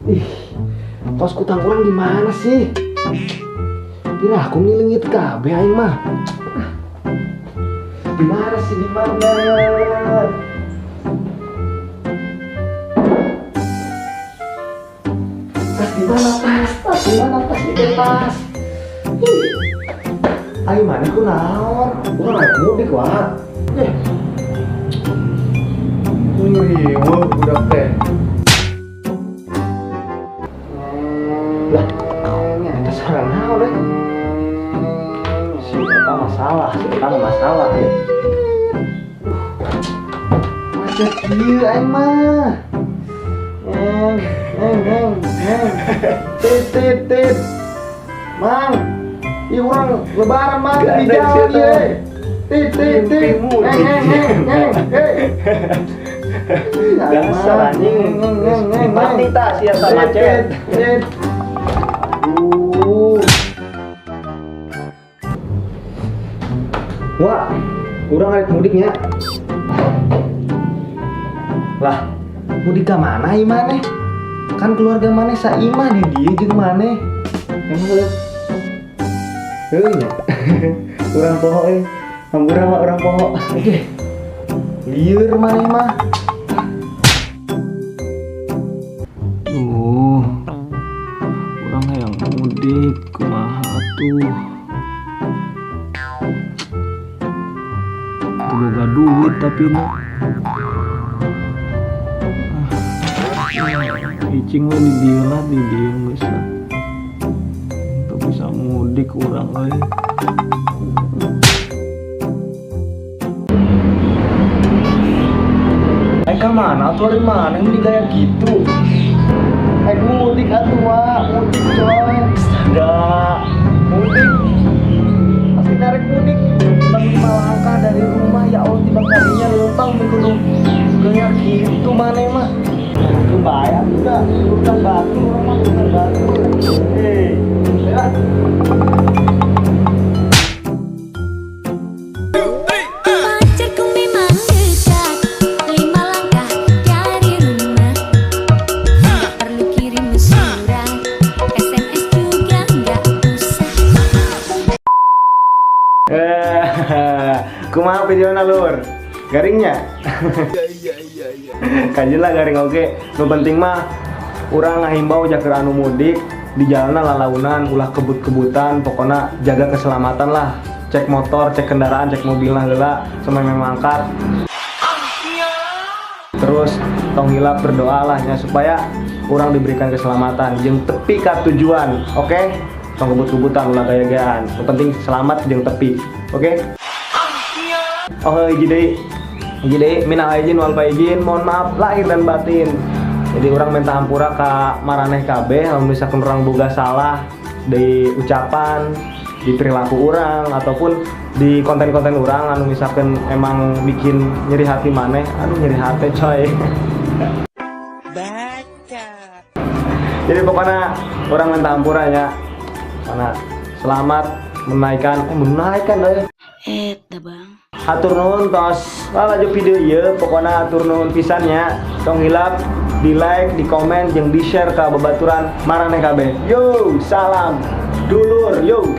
Ih, tos kutang urang di mana sih? Kira aku ngileungit kabeh aing mah. Di mana sih, di mana? Tas di mana tas? Tas di mana tas? Di tas. Ayo mana ku naon? Urang rek mudik wah. Eh. Wih, wah budak teh. Lah, eta suara naon euy? Si eta masalah, si eta masalah ya. Macet kieu aing mah. Neng, neng, neng, neng. Tit, tit, tit. Mang, ieu urang lebaran mang di jalan ieu. Tit, tit, tit. Neng, neng, neng, neng. Hei. Dasar anjing. Mati tak sia sama macet. Tit. Wah, urang arek mudiknya. Lah, mudik ka mana ieu maneh? Kan keluarga maneh saimah di dieu jeung maneh. Emang leuh. Heuh nya. Urang poho euy. Hampura mah urang poho. Oke. Lieur maneh mah. Urang hayang mudik kumaha atuh. Teu boga duit tapi mah. Icing we di dieu lah, di dieu geus lah. Teu bisa mudik urang euy. Eh ka mana atuh ari maneh meni gaya gitu? Eh mudik atuh wa, mudik coy. Astaga, mudik. Pasti narik mudik. Bang 5 langkah dari rumah ya Allah tiba kalinya leumpang meni kudu gaya gitu maneh mah. Tuh bayar udah, utang batu, orang mah utang batu. Hei, ya. Pacarku memang dekat, 5 langkah dari rumah. Nggak perlu kirim surat, SMS juga nggak usah. Kumaha videona lur? Garingnya? Iya. Kajian lah garing oke. Nu penting mah urang ngahimbau jaker anu mudik di jalanan lalaunan ulah kebut-kebutan, pokoknya jaga keselamatan lah. Cek motor, cek kendaraan, cek mobil lah heula sampai mangkat. Terus tong hilap berdoa lah nya supaya urang diberikan keselamatan jeung tepi ka tujuan, oke? Tong kebut-kebutan ulah gaya-gayaan. Nu penting selamat jeung tepi, oke? Oh, hiji deui. Hiji deui, minal aizin wal faizin, mohon maaf lahir dan batin. Jadi urang minta hampura ka maraneh kabeh lamun misalkan urang boga salah di ucapan, di perilaku urang ataupun di konten-konten urang anu misalkan emang bikin nyeri hati maneh, aduh nyeri hati coy. Baca. Jadi pokoknya urang minta hampura nya. Karena selamat menaikkan, menaikkan euy. Eta bang. Hatur nuhun tos lalajo video ieu, pokona hatur nuhun pisan nya. Tong hilap di like, di komen, jeung di share ka babaturan maraneh kabeh. Yo, salam dulur yo.